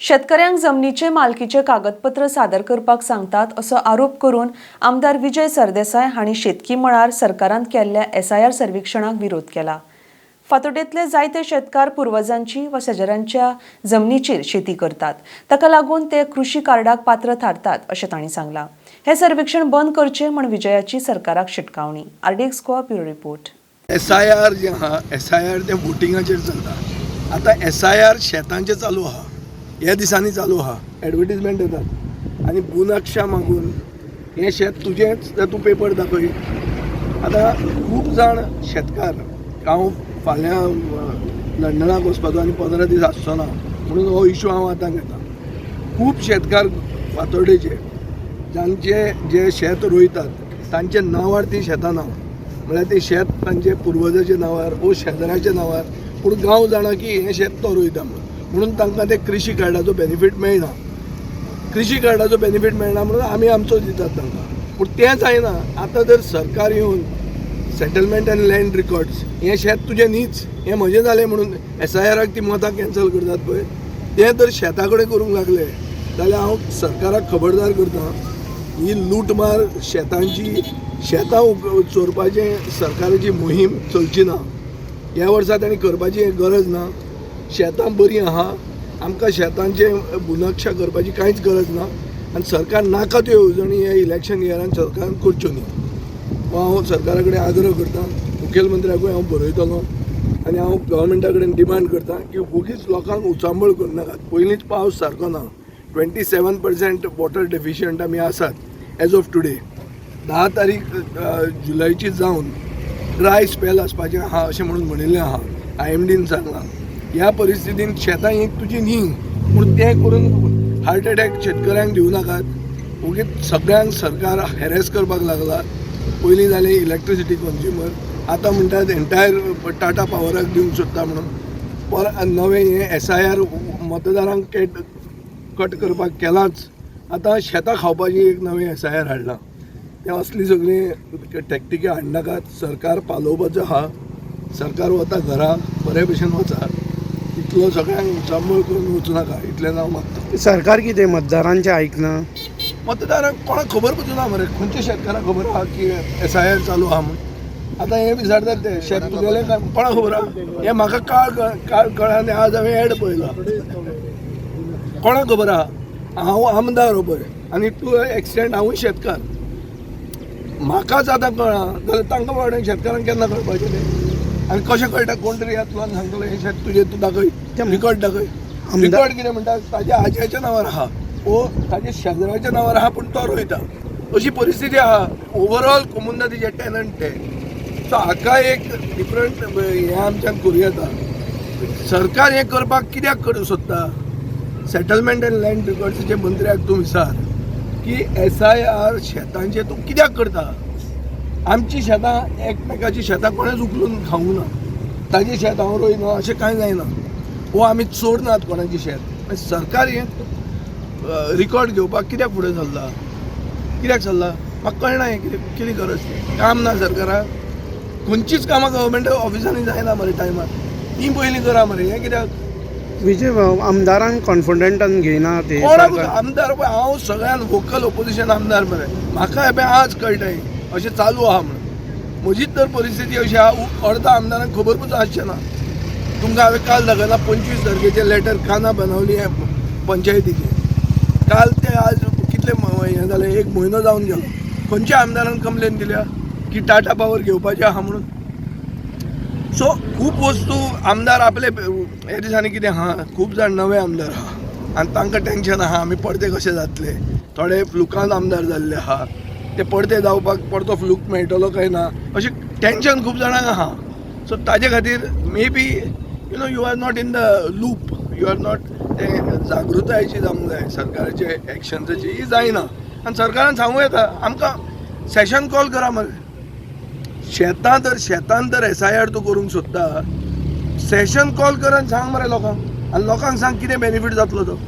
शेतकऱ्यांक जमनीचे मालकीचे कागदपत्र सादर करपाक सांगतात असो आरोप करून आमदार विजय सरदेसाय हांणी शेतकी मळार सरकारान केल्ल्या एसआयआर सर्वेक्षणाक विरोध केला. फातोड्डेंतले जायते शेतकार पुर्वजांची वा शेजाऱ्यांच्या जमनीचेर शेती करतात, ताका लागून ते कृशी कार्डाक पात्र थारतात अशें तांणी सांगलां. हें सर्वेक्षण बंद करचें म्हूण विजयाची सरकाराक शिटकावणी. RDX Goa bureau report. SIR जें आहा, एसआयआर तें वोटिंगाचेर चलता. आतां एसआयआर शेतांचें चालू आहा, ह्या दिसांनी चालू आहा. एडवर्टीजमेंट येतात आनी बुनक्षा मागून हें शेत तुजेंच जाल्यार तूं पेपर दाखय. आतां खूब जाण शेतकार, हांव फाल्यां लंडनाक वचपाचो आनी 15 दीस आसचो ना, म्हणून हो इशू हांव आतां घेता. खूब शेतकार फातोर्डेचे जांचे जे शेत रोयतात, तांच्या नांवार ती शेतां ना, म्हळ्यार तें शेत तांचे पुर्वजाच्या नांवार वो शेजराच्या नांवार, पूण गांव जाणा की हें शेत तो रोयता म्हणून. म्हणून तांकां ते कृशी कार्डाचो बेनिफीट मेळना. कृशी कार्डाचो बेनिफीट मेळना म्हणून आमी आमचो दितात तांकां, पूण तें जायना. आतां जर सरकार येवन सेटलमेंट अँड लँड रिकॉर्ड्स, हें शेत तुजें न्हीच, हें म्हजें जालें म्हणून एसआयआराक ती मतां कॅन्सल करतात पळय, तें जर शेता कडेन करूंक लागले जाल्यार हांव सरकाराक खबरदार करता, ही लूटमार शेतांची, शेतां चोरपाचें सरकाराची मोहीम चलची ना. ह्या वर्सा तांणी करपाची गरज ना. शेतां बरीं आहा, आमकां शेतांचें भुनक्षा करपाची कांयच गरज ना आनी सरकार नाका त्यो येवजणी ह्या इलेक्शन इयरान सरकारान करच्यो न्ही. हांव सरकारा कडेन आग्रह करता, मुखेलमंत्र्याकूय हांव बरयतलो आनी हांव गव्हर्मेंटा कडेन डिमांड करता की वगीच लोकांक उचांबळ करूं नाकात. पयलींच पावस सारको ना, 27% वॉटर डेफिशियंट आमी आसात एज ऑफ टुडे. 10 तारीख जुलयची जावन ड्राय स्पेल आसपाचें आहा अशें म्हणून म्हणिल्लें आहा, आयएमडीन सांगलां. ह्या परिस्थितीन शेतां ही तुजी न्ही पूण तें करून हार्ट एटॅक शेतकऱ्यांक दिवं नाकात. वगीच सगळ्यांक सरकार हॅरेस करपाक लागला. पयलीं जालें इलेक्ट्रिसिटी कंज्युमर, आतां म्हणटात एंटायर टाटा पावराक दिवंक सोदता म्हणून. परत नवें हें एसआयआर मतदारांक कट करपाक केलांच, आतां शेतां खावपाची एक नवें एसआयआर हाडलां. तें असली सगळीं टॅक्टिकी हाडनाकात. सरकार पालोवपाचो आहा. सरकार वता घरा, बरे भशेन वचा, इतलो सगळ्यांक उचांबळ करून वचूं नाका, इतलें हांव मागता. सरकार कितें मतदारांचें आयकना? मतदारांक कोणाक खबर पसून ना मरे. खंयच्या शेतकाराक खबर आहा की एसआयआर चालू आहा म्हूण? आतां हें विचारतात ते, शेत तुगेलें काय? कोणाक खबर आहा हें? म्हाका काल काल कळ्ळें आनी आज हांवें एड पळयला. कोणाक खबर आहा? हांव आमदार हो पळय आनी टू एक्सटेंट हांवूय शेतकार. म्हाकाच आतां कळ्ळां जाल्यार तांकां बाबड्यांक शेतकारांक केन्ना कळपाचें तें आनी कशें कळटा? कोण तरी येतलो आनी सांगतलो, हें शेत तुजें, तूं दाखय, रिकॉर्ड दाखय. रिकॉर्ड कितें म्हणटा, ताज्या आजयाच्या नांवार आहा वो ताज्या शेजराच्या नांवार आहा, पूण तो रोयता अशी परिस्थिती आहा. ओवरऑल कोमुनिदादीचे टेनंट ते. सो हाका एक डिफरंट हें आमच्यान करूं येता. सरकार हें करपाक कित्याक करूंक सोदता? सेटलमेंट अँड लँड रिकॉर्ड्सचे मंत्र्याक तूं विचार की एसआयआर शेतांचे तूं कित्याक करता? आमची शेतां, एकमेकाची शेतां कोणेच उखलून खावंक ना. ताजें शेत हांव रोयना अशें कांय जायना वो आमी चोरनात कोणाचें शेत. मागीर सरकार हें रिकॉर्ड घेवपाक कित्याक फुडें सरला, कित्याक सरला, म्हाका कळना. हें कितें कितें गरज ती? काम ना सरकाराक? खंयचीच कामां गव्हर्मेंट ऑफिसांनी जायना मरे टायमार. तीं पयलीं करा मरे, हें कित्याक? विजय भाऊ, आमदारांक कॉन्फिडंटान घेयना ते कोणाक? सरकार. आमदार पळय, हांव सगळ्यान वोकल ओपोजिशन आमदार मरे. म्हाका हें पळय आज कळटा हें अशें चालू आहा म्हणून. म्हजीच तर परिस्थिती अशी आहा, अर्दा आमदारांक खबर पसून आसचें ना. तुमकां हांवें काल दाखयलां 25 तारखेचें लेटर, काना बनवली पंचायतीचें. काल ते आज कितले हें जालें, एक म्हयनो जावन गेलो. खंयच्या आमदारान कंप्लेन दिल्या की टाटा पावर घेवपाचें आहा म्हणून? सो खूब वस्तू आमदार आपले हे दिसांनी कितें आहा, खूब जाण नवे आमदार आहा आनी तांकां टेंशन आहा, आमी परते कशे जातले. थोडे फ्लुकान आमदार जाल्ले आहा, ते परते जावपाक परतो फ्लूक मेळटलो काय ना अशें टेंशन खूब जाणांक आहा. सो ताजे खातीर maybe you are not in the loop, you are not, ते जागृतायेची जावंक जाय सरकाराचे एक्शन्साची, ही जायना. आनी सरकारान सांगूं येता आमकां, सेशन कॉल करा मरे. शेतां तर शेतान तर एसआयआर तूं करूंक सोदता, सेशन कॉल कर आनी सांग मरे लोकांक, आनी लोकांक सांग कितें बेनिफीट जातलो तो.